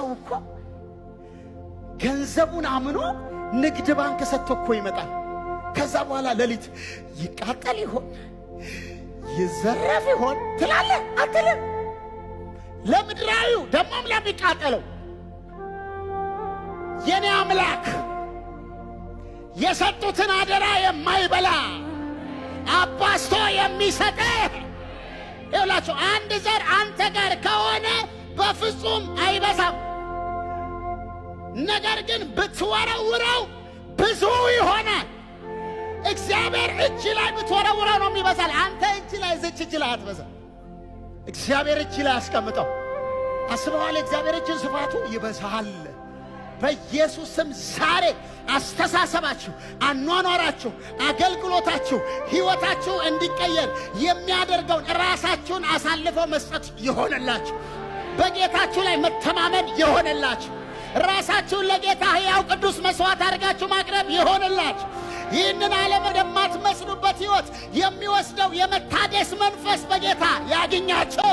ሰው እኮ ገንዘቡን አምኖ ንግድ ባንክ ሰጥቶ እኮ ይመጣል። ከዛ በኋላ ሌሊት ይቃጠል ይሆን ይዘረፍ ይሆን ትላለህ አትልም? ለምድራዊው ደግሞም ለሚቃጠለው የኔ አምላክ የሰጡትን አደራ የማይበላ አባዝቶ የሚሰጥ። ይውላችሁ፣ አንድ ዘር አንተ ጋር ከሆነ በፍጹም አይበዛም። ነገር ግን ብትወረውረው ብዙ ይሆናል። እግዚአብሔር እጅ ላይ ብትወረውረው ነው የሚበዛል። አንተ እጅ ላይ፣ ዝች እጅ ላይ አትበዛ። እግዚአብሔር እጅ ላይ አስቀምጠው። አስበዋል። እግዚአብሔር እጅን ስፋቱ ይበዛል። በኢየሱስ ስም ዛሬ አስተሳሰባችሁ፣ አኗኗራችሁ፣ አገልግሎታችሁ፣ ሕይወታችሁ እንዲቀየር የሚያደርገውን ራሳችሁን አሳልፈው መስጠት ይሆንላችሁ። በጌታችሁ ላይ መተማመን ይሆንላችሁ። ራሳችሁን ለጌታ ሕያው ቅዱስ መሥዋዕት አድርጋችሁ ማቅረብ ይሆንላችሁ። ይህንን ዓለም ወደማትመስሉበት ሕይወት የሚወስደው የመታደስ መንፈስ በጌታ ያግኛቸው።